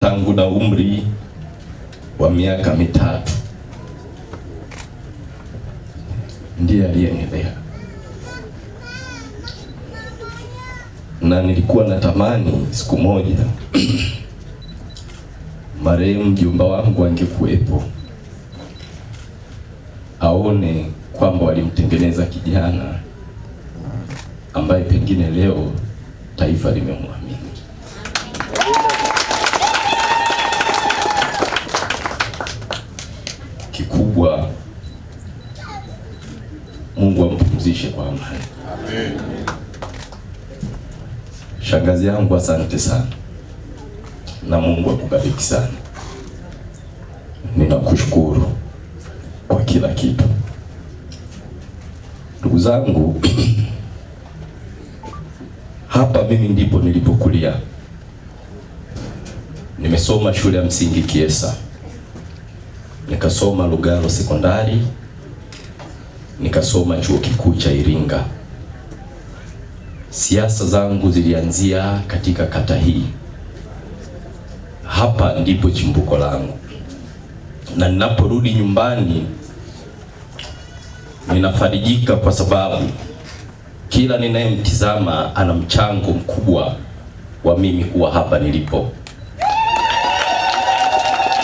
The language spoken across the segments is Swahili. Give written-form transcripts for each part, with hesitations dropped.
Tangu na umri wa miaka 3 ndiye aliyenilea, na nilikuwa natamani siku moja marehemu mjomba wangu angekuwepo aone kwamba walimtengeneza kijana ambaye pengine leo taifa limemwamini. Kikubwa, Mungu ampumzishe kwa amani. Amen. Shangazi yangu, asante sana na Mungu akubariki sana. Ninakushukuru kwa kila kitu. Ndugu zangu, hapa mimi ndipo nilipokulia. Nimesoma shule ya msingi Kiesa, nikasoma Lugalo Sekondari, nikasoma chuo kikuu cha Iringa. Siasa zangu zilianzia katika kata hii. Hapa ndipo chimbuko langu, na ninaporudi nyumbani ninafarijika kwa sababu kila ninayemtizama ana mchango mkubwa wa mimi kuwa hapa nilipo.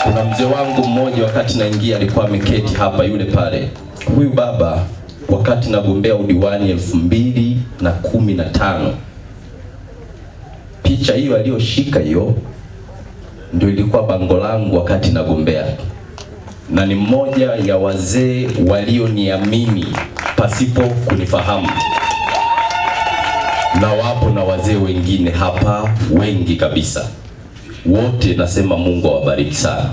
Kuna mzee wangu mmoja wakati naingia alikuwa ameketi hapa, yule pale. Huyu baba wakati nagombea udiwani 2015, picha hiyo aliyoshika hiyo ndio ilikuwa bango langu wakati nagombea, na ni mmoja ya wazee walioniamini pasipo kunifahamu, na wapo na wazee wengine hapa wengi kabisa. Wote nasema Mungu awabariki sana.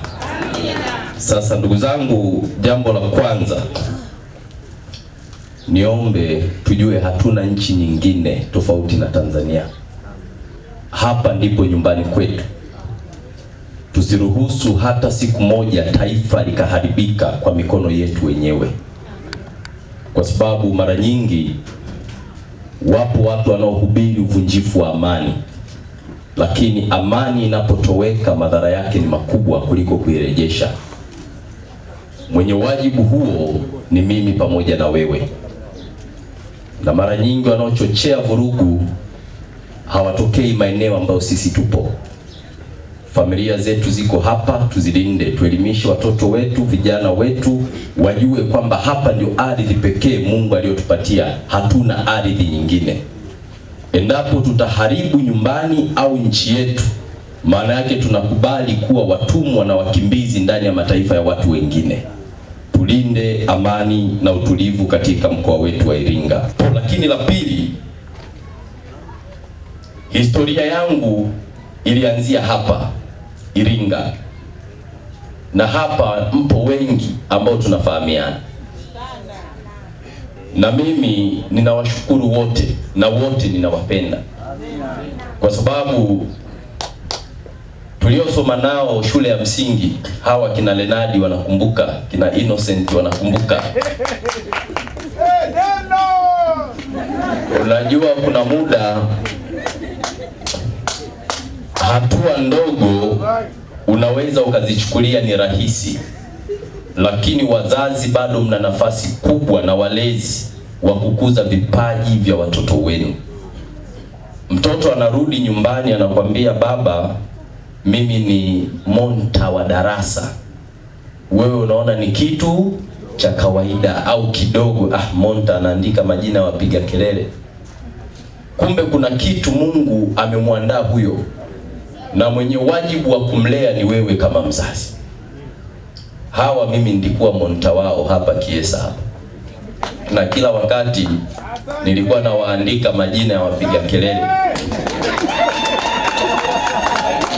Sasa ndugu zangu, jambo la kwanza niombe tujue hatuna nchi nyingine tofauti na Tanzania. Hapa ndipo nyumbani kwetu. Tusiruhusu hata siku moja taifa likaharibika kwa mikono yetu wenyewe, kwa sababu mara nyingi wapo watu wanaohubiri uvunjifu wa amani, lakini amani inapotoweka madhara yake ni makubwa kuliko kuirejesha. Mwenye wajibu huo ni mimi pamoja na wewe, na mara nyingi wanaochochea vurugu hawatokei maeneo ambayo sisi tupo. Familia zetu ziko hapa, tuzilinde, tuelimishe watoto wetu, vijana wetu wajue kwamba hapa ndio ardhi pekee Mungu aliyotupatia, hatuna ardhi nyingine. Endapo tutaharibu nyumbani au nchi yetu, maana yake tunakubali kuwa watumwa na wakimbizi ndani ya mataifa ya watu wengine. Tulinde amani na utulivu katika mkoa wetu wa Iringa. Lakini la pili, historia yangu ilianzia hapa Iringa, na hapa mpo wengi ambao tunafahamiana, na mimi ninawashukuru wote na wote ninawapenda, kwa sababu tuliosoma nao shule ya msingi, hawa kina Lenadi wanakumbuka, kina Innocent wanakumbuka. Unajua kuna muda hatua ndogo unaweza ukazichukulia ni rahisi, lakini wazazi bado mna nafasi kubwa na walezi wa kukuza vipaji vya watoto wenu. Mtoto anarudi nyumbani anakwambia, baba, mimi ni monta wa darasa. Wewe unaona ni kitu cha kawaida au kidogo. Ah, monta anaandika majina wapiga kelele. Kumbe kuna kitu Mungu amemwandaa huyo, na mwenye wajibu wa kumlea ni wewe kama mzazi. Hawa mimi nilikuwa monta wao hapa Kiesa hapa, na kila wakati nilikuwa nawaandika majina ya wapiga kelele,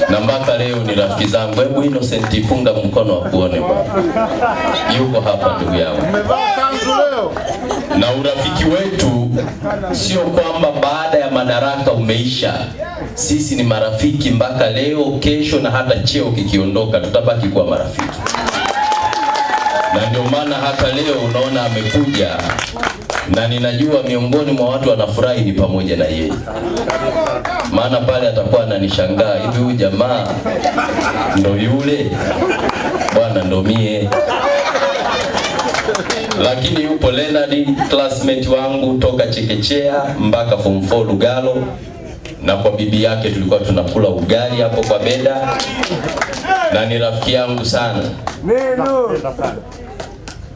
na mpaka leo ni rafiki zangu. Hebu Innocent, punga mkono akuone bwana, yuko hapa ndugu yangu. Na urafiki wetu sio kwamba baada ya madaraka umeisha. Sisi ni marafiki mpaka leo, kesho, na hata cheo kikiondoka tutabaki kuwa marafiki. Na ndio maana hata leo unaona amekuja Na ninajua miongoni mwa watu wanafurahi ni pamoja na yeye, maana pale atakuwa ananishangaa, hivi huyu jamaa ndo yule bwana, ndo mie. Lakini yupo Leonard, classmate wangu toka chekechea mpaka form 4 Lugalo, na kwa bibi yake tulikuwa tunakula ugali hapo kwa Beda, na ni rafiki yangu sana,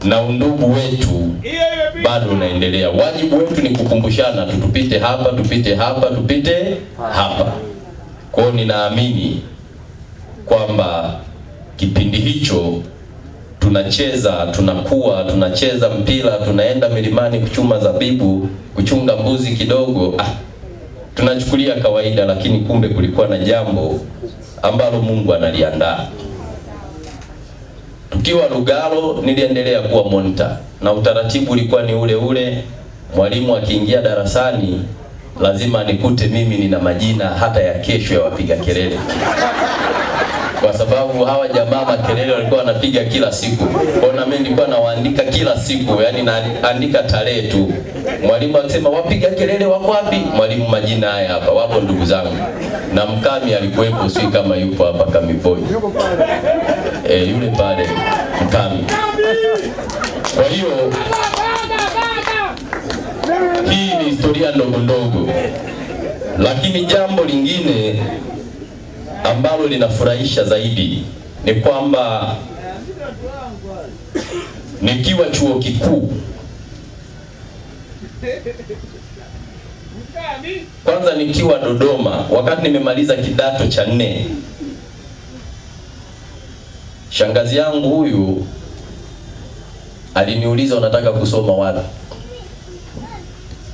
na undugu wetu bado unaendelea. Wajibu wetu ni kukumbushana tu, tupite hapa, tupite hapa, tupite hapa. Kwa hiyo ninaamini kwamba kipindi hicho tunacheza, tunakuwa, tunacheza mpira, tunaenda milimani kuchuma zabibu, kuchunga mbuzi kidogo, tunachukulia kawaida, lakini kumbe kulikuwa na jambo ambalo Mungu analiandaa. Tukiwa Lugalo niliendelea kuwa monitor na utaratibu ulikuwa ni ule ule. Mwalimu akiingia darasani lazima nikute mimi nina majina hata ya kesho ya wapiga kelele, kwa sababu hawa jamaa makelele walikuwa wanapiga kila siku. Kwa hiyo mimi nilikuwa nawaandika kila siku, yani naandika tarehe tu. Mwalimu akisema wapiga kelele wako wapi? Mwalimu, majina haya hapa, wapo ndugu zangu. Na Mkami alikuwepo, si kama yupo hapa Kami Boy. Yule pale Mkami. Kwa hiyo hii ni historia ndogo ndogo, lakini jambo lingine ambalo linafurahisha zaidi ni kwamba nikiwa chuo kikuu, kwanza nikiwa Dodoma, wakati nimemaliza kidato cha 4, shangazi yangu huyu aliniuliza unataka kusoma wapi?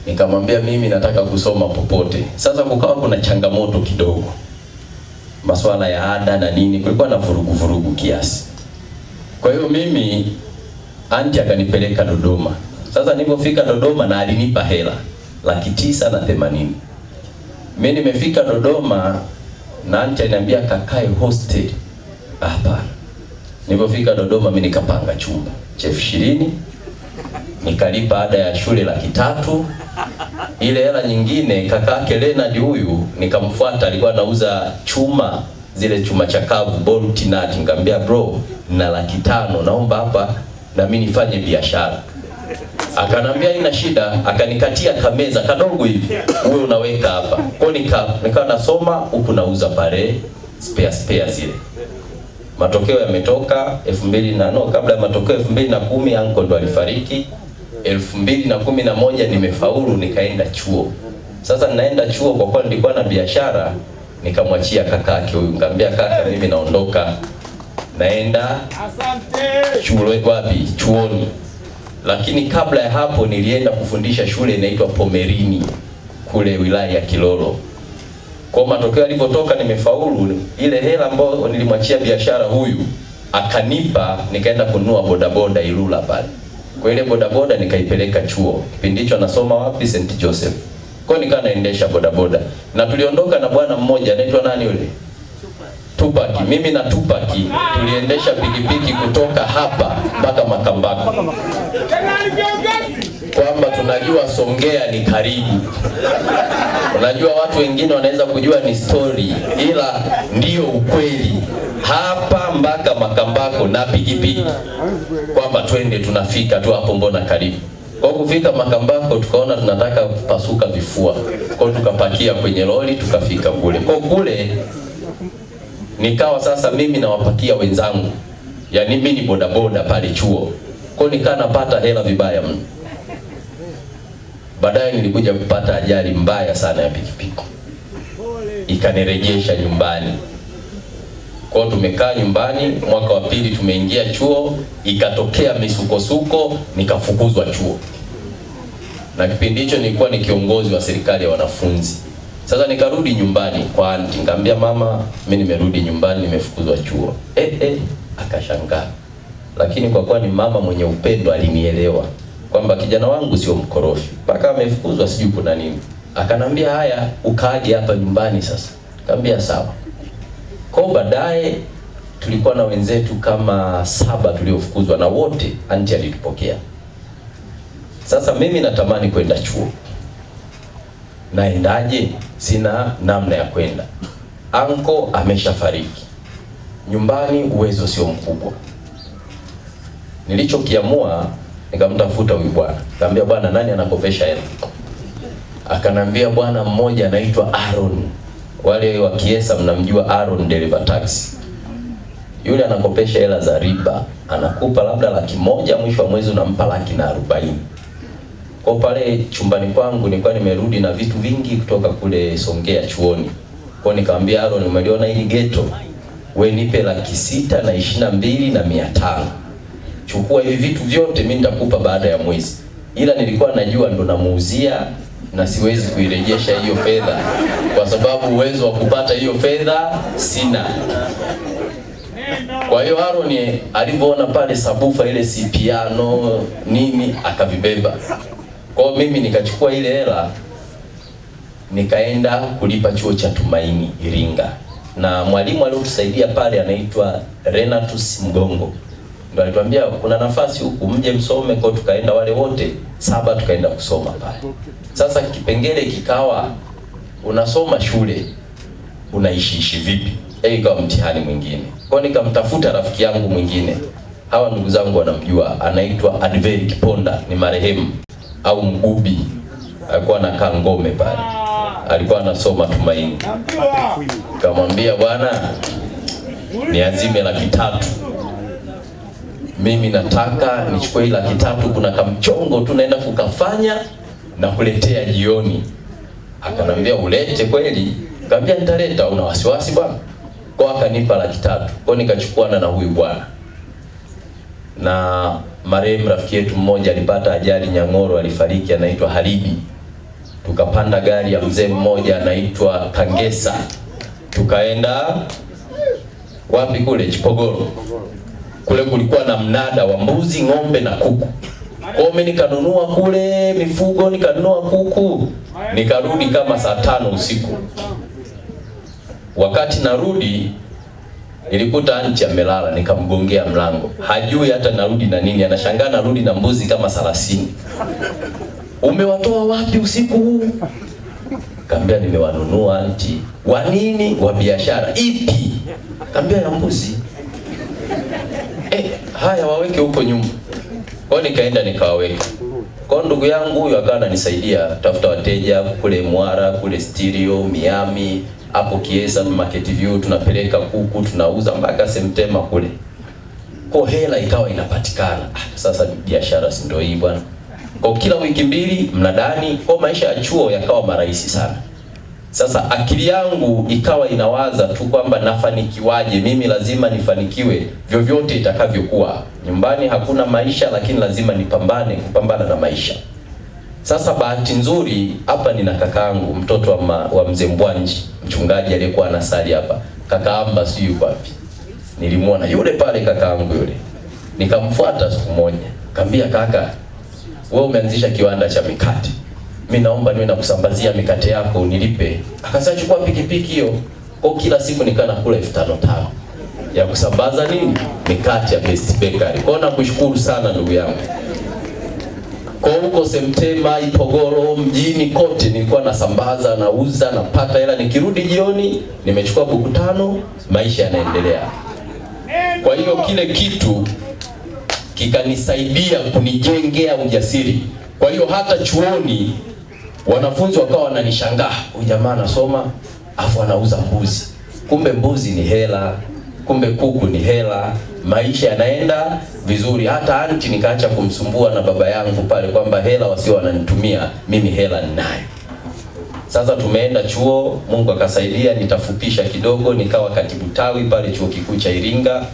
Nikamwambia mimi nataka kusoma popote. Sasa kukawa kuna changamoto kidogo, masuala ya ada na nini, kulikuwa na vurugu vurugu kiasi. Kwa hiyo mimi anti akanipeleka Dodoma. Sasa nilipofika Dodoma na alinipa hela 980,000. Mimi nimefika Dodoma na anti aliniambia kakae hostel. Hapana. Nilipofika Dodoma mimi nikapanga chumba cha 20,000, nikalipa ada ya shule 300,000. Ile hela nyingine kakake Leonard huyu nikamfuata, alikuwa anauza chuma, zile chuma chakavu bolt nut. Nikamwambia bro, na 500,000 naomba hapa na mimi nifanye biashara. Akanambia ina shida, akanikatia kameza kadogo hivi, wewe unaweka hapa. Kwa nikawa nasoma huku nauza pale spare zile. Matokeo yametoka 2000 kabla ya matokeo 2010 uncle ndo alifariki. 2011 nimefaulu nikaenda chuo. Sasa ninaenda chuo kwa kuwa nilikuwa na biashara, nikamwachia kakake huyu, nikamwambia kaka, mimi naondoka naenda chuo. Wapi? Chuoni. Lakini kabla ya hapo nilienda kufundisha shule inaitwa Pomerini kule wilaya ya Kilolo. Kwa matokeo yalivyotoka nimefaulu, ile hela ambayo nilimwachia biashara huyu akanipa, nikaenda kununua bodaboda Ilula pale. Kwa ile bodaboda nikaipeleka chuo. Kipindi hicho nasoma wapi? St. Joseph. Kwa nikawa naendesha bodaboda. Na tuliondoka na bwana mmoja anaitwa nani yule? Tupaki. Mimi na Tupaki tuliendesha pikipiki kutoka hapa mpaka Makambako. Kwamba tunajua Songea ni karibu. Unajua watu wengine wanaweza kujua ni story, ila ndio ukweli. Hapa mpaka Makambako na pikipiki. Kwamba twende tunafika tu hapo, mbona karibu. Kwa kufika Makambako tukaona tunataka kupasuka vifua. Kwa tukapakia kwenye lori tukafika kule. Kwa kule nikawa sasa mimi nawapakia wenzangu. Yaani mimi ni bodaboda pale chuo. Kwa nikawa napata hela vibaya mno. Baadaye nilikuja kupata ajali mbaya sana ya pikipiki. Ikanirejesha nyumbani. Kwa tumekaa nyumbani, mwaka wa pili tumeingia chuo, ikatokea misukosuko, nikafukuzwa chuo. Na kipindi hicho nilikuwa ni kiongozi wa serikali ya wanafunzi. Sasa nikarudi nyumbani kwa aunti, nikamwambia mama, mimi nimerudi nyumbani nimefukuzwa chuo. Akashangaa. Lakini kwa kuwa ni mama mwenye upendo alinielewa kwamba kijana wangu sio mkorofi. Mpaka amefukuzwa sijui kuna nini. Akanambia haya, ukaaje hapa nyumbani sasa. Nikamwambia sawa. Kwa baadaye tulikuwa na wenzetu kama 7 tuliofukuzwa na wote anti alitupokea. Sasa mimi natamani kwenda chuo, naendaje? Sina namna ya kwenda. Anko ameshafariki, nyumbani uwezo sio mkubwa. Nilichokiamua, nikamtafuta huyu bwana, nikamwambia, bwana, nani anakopesha hela? Akanambia bwana mmoja anaitwa Aaron, wale wa Kiesa mnamjua Aaron, dereva taxi. Yule anakopesha hela za riba, anakupa labda 100,000, mwisho wa mwezi unampa 140,000. Kwa pale chumbani kwangu nilikuwa nimerudi na vitu vingi kutoka kule Songea chuoni. Kwa nikamwambia Aaron, umeliona hili geto? We nipe 622,500. Chukua hivi vitu vyote, mimi nitakupa baada ya mwezi. Ila nilikuwa najua ndo namuuzia na siwezi kuirejesha hiyo fedha kwa sababu uwezo wa kupata hiyo fedha sina. Kwa hiyo Aaron alivyoona pale sabufa ile si piano nini akavibeba. Kwa mimi nikachukua ile hela nikaenda kulipa chuo cha Tumaini Iringa, na mwalimu aliyotusaidia pale anaitwa Renatus Mgongo, ndio alituambia kuna nafasi huku mje msome. Kwa tukaenda wale wote 7 tukaenda kusoma pale. Sasa kipengele kikawa unasoma shule unaishiishi vipi? Ikawa mtihani mwingine. Kwa nikamtafuta rafiki yangu mwingine, hawa ndugu zangu wanamjua, anaitwa Adveri Kiponda, ni marehemu au Mgubi, alikuwa anakaa Ngome pale, alikuwa anasoma Tumaini. Nikamwambia bwana, niazime 300,000, mimi nataka nichukue hii 300,000, kuna kamchongo tu naenda kukafanya na kuletea jioni. Akanambia ulete kweli? Nikamwambia nitaleta, una wasiwasi bwana? Kwa akanipa 300,000. Kwa nikachukuana na huyu bwana. Na marehemu rafiki yetu mmoja alipata ajali Nyang'oro, alifariki, anaitwa Haribi. Tukapanda gari ya mzee mmoja anaitwa Kangesa, tukaenda wapi kule Chipogoro. Kule kulikuwa na mnada wa mbuzi, ng'ombe na kuku. Kwa mimi nikanunua kule mifugo, nikanunua kuku, nikarudi kama saa 5 usiku. Wakati narudi nilikuta anti amelala, nikamgongea mlango. Hajui hata narudi na nini, anashangaa narudi na mbuzi kama 30. Umewatoa wapi usiku huu? Kaambia nimewanunua anti. Wa nini? Wa biashara. Ipi? Kaambia ya mbuzi. Haya waweke huko nyuma. Kwa nikaenda nikawaweka. Kwa ndugu yangu huyu akawa ananisaidia tafuta wateja kule Mwara, kule Stereo, Miami, hapo Kiesa Market View, tunapeleka kuku tunauza mpaka Semtema kule. Kwa hela ikawa inapatikana. Sasa biashara si ndio hii bwana. Kwa kila wiki 2 mnadani, kwa maisha ya chuo yakawa marahisi sana. Sasa akili yangu ikawa inawaza tu kwamba nafanikiwaje, mimi lazima nifanikiwe vyovyote itakavyokuwa. Nyumbani hakuna maisha, lakini lazima nipambane kupambana na maisha. Sasa bahati nzuri hapa nina kakaangu mtoto wa mzee Mbwanji, mchungaji aliyekuwa anasali hapa. Kakaamba sijui yuko wapi. Nilimuona yule pale kakaangu yule. Nikamfuata siku moja. Kaambia kaka, wewe umeanzisha kiwanda cha mikate. Mimi naomba niwe nakusambazia mikate yako unilipe. Akasema chukua pikipiki hiyo. Kwa kila siku nikaa nakula 5,000 ya kusambaza nini? Mikate ya Best Bakery. Kwa nakushukuru sana ndugu yangu. Kwa huko Semtema, Ipogoro, mjini kote nilikuwa nasambaza, nauza, napata hela, nikirudi jioni nimechukua buku 5, maisha yanaendelea. Kwa hiyo kile kitu kikanisaidia kunijengea ujasiri. Kwa hiyo hata chuoni wanafunzi wakawa wananishangaa, huyu jamaa anasoma afu anauza mbuzi. Kumbe mbuzi ni hela, kumbe kuku ni hela, maisha yanaenda vizuri. Hata anti nikaacha kumsumbua na baba yangu pale kwamba hela wasio wananitumia mimi, hela ninayo. Sasa tumeenda chuo, Mungu akasaidia, nitafupisha kidogo, nikawa katibu tawi pale chuo kikuu cha Iringa.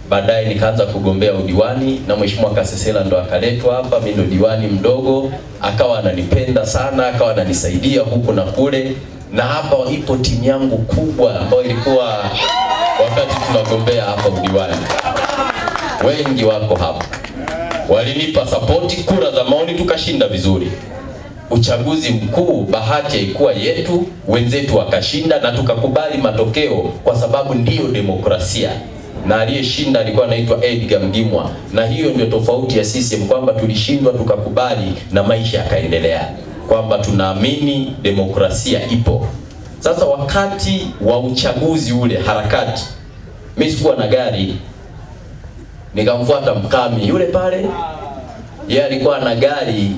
Baadaye nikaanza kugombea udiwani na Mheshimiwa Kasesela ndo akaletwa hapa, mimi ndo diwani mdogo, akawa ananipenda sana, akawa ananisaidia huku na kule. Na hapa ipo timu yangu kubwa ambayo ilikuwa wakati tunagombea hapa udiwani. Wengi wako hapa. Walinipa support, kura za maoni, tukashinda vizuri. Uchaguzi mkuu bahati haikuwa yetu, wenzetu wakashinda na tukakubali matokeo kwa sababu ndiyo demokrasia. na aliyeshinda alikuwa anaitwa Edgar Mgimwa. Na hiyo ndio tofauti ya CCM kwamba tulishindwa tukakubali na maisha yakaendelea, kwamba tunaamini demokrasia ipo. Sasa wakati wa uchaguzi ule harakati, mimi sikuwa na gari, nikamfuata Mkami yule pale, yeye alikuwa na gari,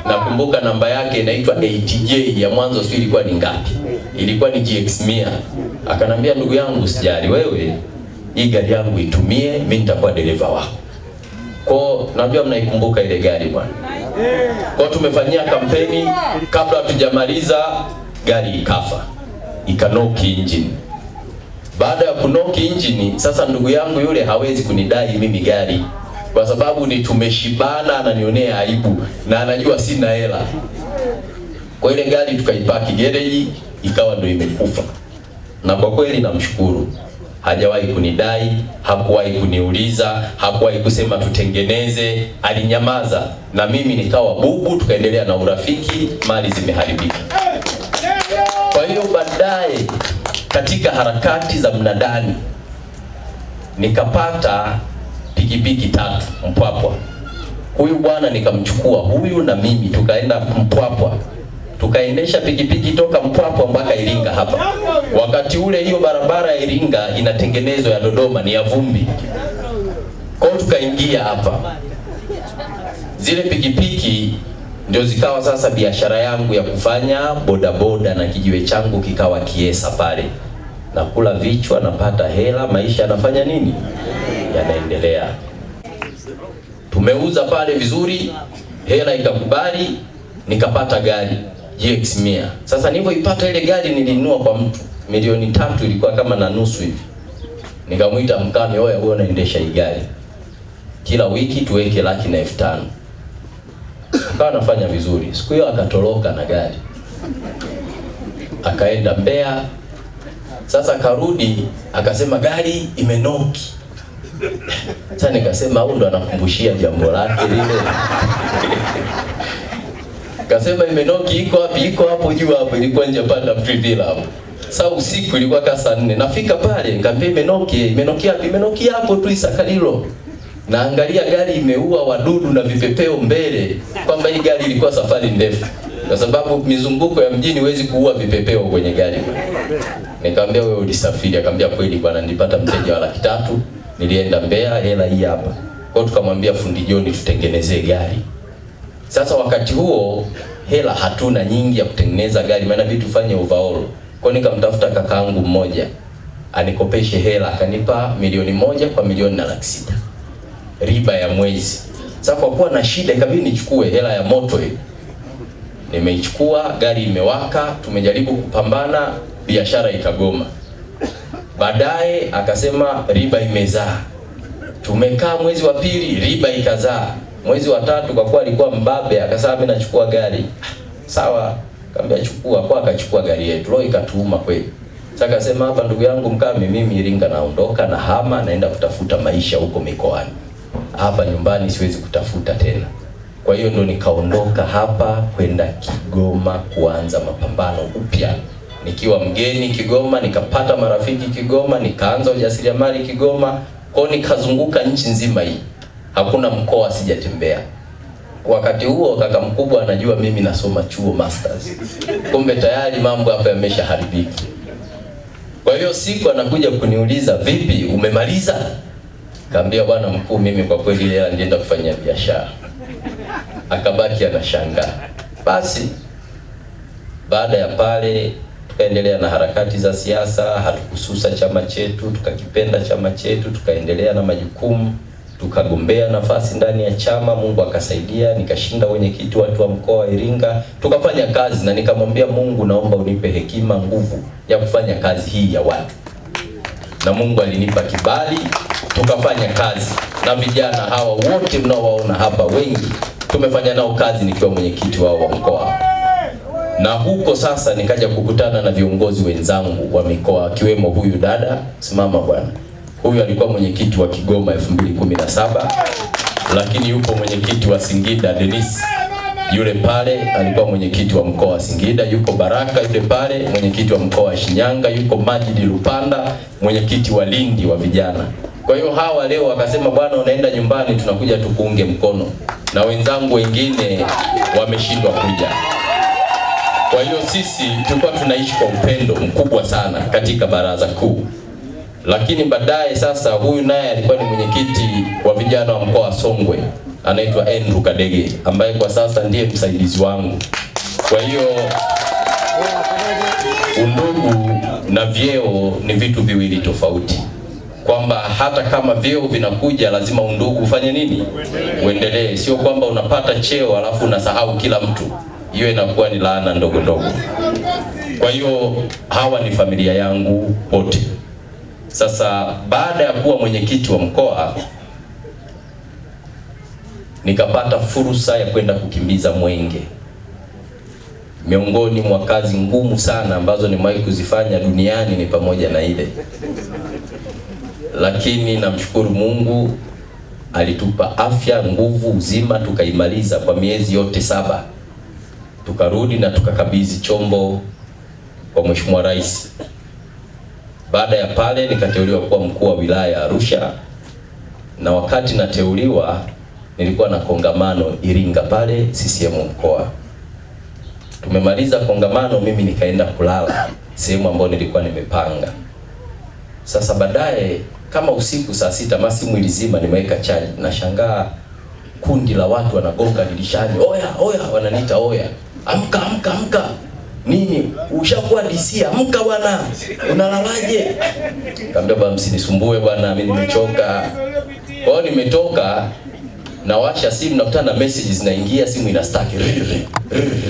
nakumbuka namba yake inaitwa ATJ ya mwanzo, sio ilikuwa ni ngapi, ilikuwa ni GX 100. Akanambia, ndugu yangu, sijali wewe, hii gari yangu itumie, mimi nitakuwa dereva wako. Kwa najua mnaikumbuka ile gari bwana. Kwa tumefanyia kampeni, kabla hatujamaliza gari ikafa, ikanoki engine. Baada ya kunoki engine, sasa ndugu yangu yule hawezi kunidai mimi gari kwa sababu ni tumeshibana, ananionea aibu na anajua sina hela. Kwa ile gari tukaipaki gereji, ikawa ndio imekufa. Na kwa kweli namshukuru, hajawahi kunidai, hakuwahi kuniuliza, hakuwahi kusema tutengeneze, alinyamaza na mimi nikawa bubu, tukaendelea na urafiki, mali zimeharibika. Kwa hiyo baadaye katika harakati za mnadani nikapata pikipiki 3 Mpwapwa. Huyu bwana nikamchukua huyu na mimi tukaenda Mpwapwa, tukaendesha pikipiki toka Mpwapwa mpaka Iringa hapa. Wakati ule hiyo barabara ya Iringa inatengenezwa ya Dodoma ni ya vumbi, kwa hiyo tukaingia hapa. Zile pikipiki ndio zikawa sasa biashara yangu ya kufanya bodaboda, na kijiwe changu kikawa Kiesa pale, nakula vichwa, napata hela, maisha yanafanya nini, yanaendelea. Tumeuza pale vizuri, hela ikakubali, nikapata gari GX 100. Sasa nilipoipata ile gari nilinunua kwa mtu milioni 3, ilikuwa kama na nusu hivi. Nikamuita Mkami, oya wewe unaendesha hii gari, kila wiki tuweke 105,000. Akawa anafanya vizuri. Siku hiyo akatoroka na gari, akaenda Mbeya. Sasa karudi akasema gari imenoki. Sasa nikasema huyu ndo anakumbushia jambo lake lile. Akasema imenoki iko wapi? Iko hapo juu hapo, ilikuwa nje panda Privila hapo. Sasa usiku ilikuwa kama saa 4. Nafika pale nikamwambia imenoki, imenoki wapi? Imenoki hapo tu Isakalilo. Naangalia gari imeua wadudu na vipepeo mbele, kwamba hii gari ilikuwa safari ndefu, kwa sababu mizunguko ya mjini huwezi kuua vipepeo kwenye gari. Nikamwambia wewe ulisafiri? Akamwambia kweli bwana, nilipata mteja wa 300,000, nilienda Mbeya, hela hii hapa. Kwa hiyo tukamwambia fundi John tutengenezee gari. Sasa wakati huo hela hatuna nyingi ya kutengeneza gari, maana vitu tufanye overall. Kwa hiyo nikamtafuta kakaangu mmoja anikopeshe hela, akanipa 1,000,000 kwa 1,600,000 riba ya mwezi. Sasa kwa kuwa na shida ikabidi nichukue hela ya moto hiyo. Nimeichukua, gari imewaka, tumejaribu kupambana, biashara ikagoma. Baadaye akasema riba imezaa. Tumekaa mwezi wa pili, riba ikazaa. Mwezi wa tatu kwa kuwa alikuwa mbabe akasema mimi nachukua gari. Sawa, akamwambia chukua, kwa akachukua gari yetu. Roho ikatuuma kweli. Sasa akasema hapa ndugu yangu Mkami, mimi Iringa naondoka na hama naenda kutafuta maisha huko mikoani. Hapa nyumbani siwezi kutafuta tena. Kwa hiyo ndo nikaondoka hapa kwenda Kigoma kuanza mapambano upya. Nikiwa mgeni Kigoma, nikapata marafiki Kigoma, nikaanza ujasiriamali Kigoma. Kwa hiyo nikazunguka nchi nzima hii. Hakuna mkoa sijatembea. Wakati huo kaka mkubwa anajua mimi nasoma chuo masters. Kumbe tayari mambo hapa yameshaharibika. Kwa hiyo siku anakuja kuniuliza, vipi umemaliza? Kaambia bwana mkuu, mimi kwa kweli hela nilienda kufanyia biashara. Akabaki anashangaa. Basi baada ya pale tukaendelea na harakati za siasa, hatukususa chama chetu, tukakipenda chama chetu, tukaendelea na majukumu, tukagombea nafasi ndani ya chama, Mungu akasaidia, nikashinda wenyekiti watu wa mkoa wa Iringa, tukafanya kazi na nikamwambia Mungu, naomba unipe hekima, nguvu ya kufanya kazi hii ya watu. Na Mungu alinipa kibali, tukafanya kazi na vijana hawa wote mnaowaona hapa wengi tumefanya nao kazi nikiwa mwenyekiti wao wa mkoa. Na huko sasa nikaja kukutana na viongozi wenzangu wa mikoa akiwemo huyu dada, simama bwana. Huyu alikuwa mwenyekiti wa Kigoma 2017, lakini yupo mwenyekiti wa Singida Dennis. Yule pale alikuwa mwenyekiti wa mkoa wa Singida, yuko Baraka yule pale mwenyekiti wa mkoa wa Shinyanga, yuko Majidi Lupanda mwenyekiti wa Lindi wa vijana. Kwa hiyo hawa leo wakasema, bwana, unaenda nyumbani, tunakuja tukuunge mkono, na wenzangu wengine wameshindwa kuja. Kwa hiyo sisi tulikuwa tunaishi kwa upendo mkubwa sana katika baraza kuu, lakini baadaye sasa, huyu naye alikuwa ni mwenyekiti wa vijana wa mkoa wa Songwe, anaitwa Andrew Kadege ambaye kwa sasa ndiye msaidizi wangu. Kwa hiyo undugu na vyeo ni vitu viwili tofauti, kwamba hata kama vyeo vinakuja lazima undugu ufanye nini, uendelee. Sio kwamba unapata cheo alafu unasahau kila mtu, hiyo inakuwa ni laana ndogo ndogo. Kwa hiyo hawa ni familia yangu wote. Sasa baada ya kuwa mwenyekiti wa mkoa nikapata fursa ya kwenda kukimbiza mwenge, miongoni mwa kazi ngumu sana ambazo nimewahi kuzifanya duniani ni pamoja na ile, lakini namshukuru Mungu alitupa afya, nguvu, uzima, tukaimaliza kwa miezi yote 7, tukarudi na tukakabidhi chombo kwa Mheshimiwa Rais. Baada ya pale nikateuliwa kuwa mkuu wa wilaya ya Arusha, na wakati nateuliwa nilikuwa na kongamano Iringa pale CCM mkoa. Tumemaliza kongamano, mimi nikaenda kulala sehemu ambayo nilikuwa nimepanga. Sasa baadaye kama usiku saa 6, masimu ilizima, nimeweka chaji, nashangaa kundi la watu wanagonga dirishani, oya oya, wananiita oya, amka amka amka, nini ushakuwa DC, amka bwana, unalalaje? Kaambia bwana, msinisumbue bwana, mimi nimechoka. Kwa hiyo nimetoka, nawasha simu, nakutana na messages zinaingia, simu ina stack,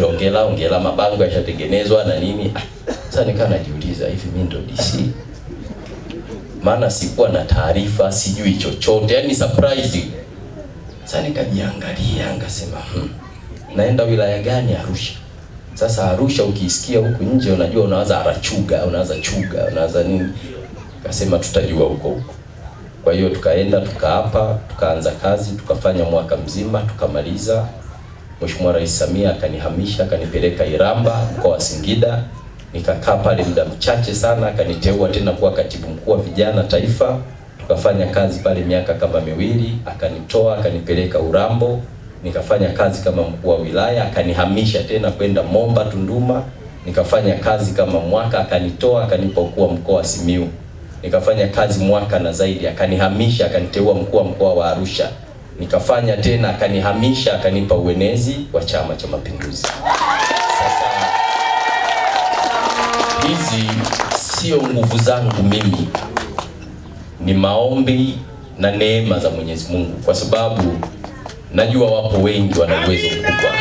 ongela ongela, mabango yashatengenezwa na nini. Sasa nikaa najiuliza, hivi mimi ndo DC? Maana sikuwa na taarifa, sijui chochote, yani surprise. Sasa nikajiangalia, nikasema naenda wilaya gani? Arusha. Sasa Arusha ukiisikia huku nje unajua unawaza Arachuga, unawaza Chuga, unawaza nini. Kasema tutajua huko huko. Kwa hiyo tukaenda, tukaapa, tukaanza kazi, tukafanya mwaka mzima, tukamaliza. Mheshimiwa Rais Samia akanihamisha, akanipeleka Iramba, mkoa wa Singida. Nikakaa pale muda mchache sana, akaniteua tena kuwa katibu mkuu wa vijana taifa. Tukafanya kazi pale miaka kama miwili, akanitoa, akanipeleka Urambo, nikafanya kazi kama mkuu wa wilaya, akanihamisha tena kwenda Momba Tunduma, nikafanya kazi kama mwaka, akanitoa, akanipa ukuu wa mkoa wa Simiyu. Nikafanya kazi mwaka na zaidi, akanihamisha, akaniteua mkuu wa mkoa wa Arusha. Nikafanya tena, akanihamisha, akanipa uenezi wa Chama cha Mapinduzi. Sasa hizi sio nguvu zangu mimi, ni maombi na neema za Mwenyezi Mungu, kwa sababu najua wapo wengi wana uwezo mkubwa,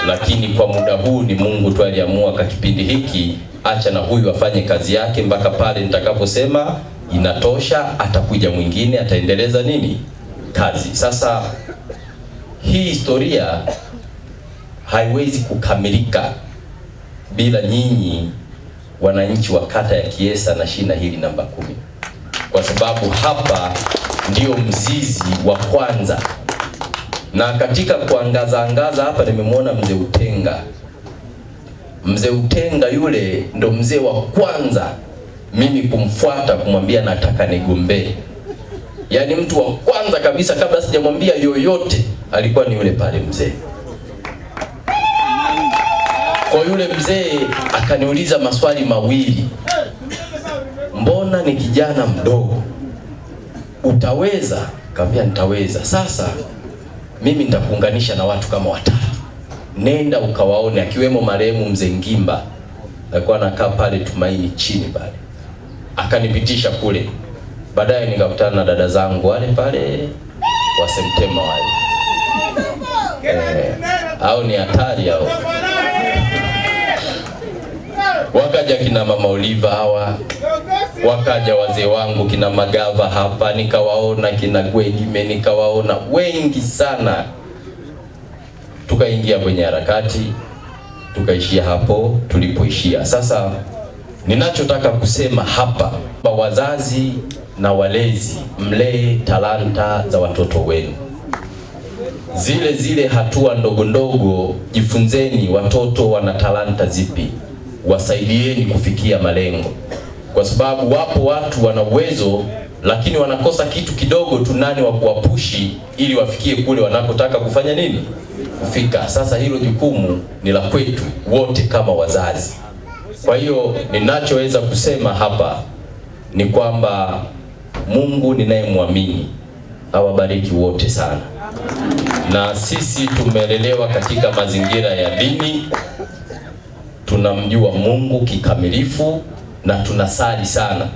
lakini kwa muda huu ni Mungu tu aliamua kwa kipindi hiki, acha na huyu afanye kazi yake mpaka pale nitakaposema inatosha. Atakuja mwingine ataendeleza nini kazi. Sasa hii historia haiwezi kukamilika bila nyinyi wananchi wa kata ya Kiesa na shina hili namba 10, kwa sababu hapa ndio mzizi wa kwanza. Na katika kuangaza angaza hapa nimemwona Mzee Utenga. Mzee Utenga yule ndo mzee wa kwanza mimi kumfuata kumwambia nataka nigombee. Yaani mtu wa kwanza kabisa kabla sijamwambia yoyote alikuwa ni yule pale mzee. Kwa yule mzee akaniuliza maswali mawili. Mbona ni kijana mdogo? Utaweza? Kaambia nitaweza. Sasa mimi nitakuunganisha na watu kama watatu. Nenda ukawaone, akiwemo marehemu Mzee Ngimba. Alikuwa anakaa pale Tumaini chini pale. Akanipitisha kule. Baadaye nikakutana na dada zangu wale pale wa Semtema wale. Au ni hatari hao. Wakaja kina Mama Oliva hawa, wakaja wazee wangu kina Magava hapa, nikawaona kina Gwegime, nikawaona wengi sana. Tukaingia kwenye harakati, tukaishia hapo tulipoishia. Sasa ninachotaka kusema hapa, wazazi na walezi, mlee talanta za watoto wenu. Zile zile hatua ndogo ndogo, jifunzeni watoto wana talanta zipi, wasaidieni kufikia malengo. Kwa sababu wapo watu wana uwezo lakini wanakosa kitu kidogo tu, nani wa kuwapush ili wafikie kule wanakotaka kufanya nini, kufika. Sasa hilo jukumu ni la kwetu wote kama wazazi. Kwa hiyo ninachoweza kusema hapa ni kwamba Mungu ninayemwamini awabariki wote sana, na sisi tumelelewa katika mazingira ya dini, tunamjua Mungu kikamilifu na tunasali sana,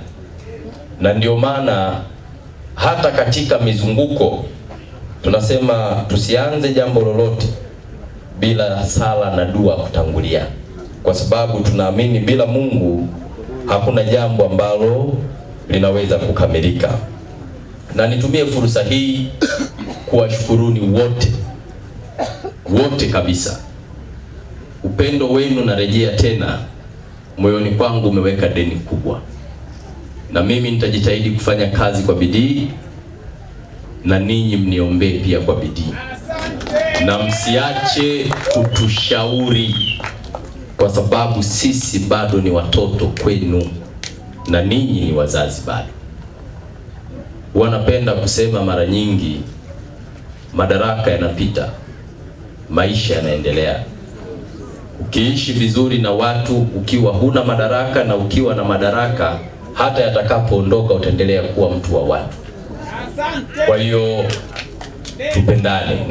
na ndio maana hata katika mizunguko tunasema tusianze jambo lolote bila sala na dua kutangulia, kwa sababu tunaamini bila Mungu hakuna jambo ambalo linaweza kukamilika. Na nitumie fursa hii kuwashukuruni wote wote kabisa. Upendo wenu, narejea tena, moyoni kwangu umeweka deni kubwa, na mimi nitajitahidi kufanya kazi kwa bidii, na ninyi mniombee pia kwa bidii, na msiache kutushauri, kwa sababu sisi bado ni watoto kwenu na ninyi ni wazazi bado. Wanapenda kusema mara nyingi, madaraka yanapita, maisha yanaendelea. Ukiishi vizuri na watu ukiwa huna madaraka na ukiwa na madaraka, hata yatakapoondoka utaendelea kuwa mtu wa watu. Kwa hiyo tupendane.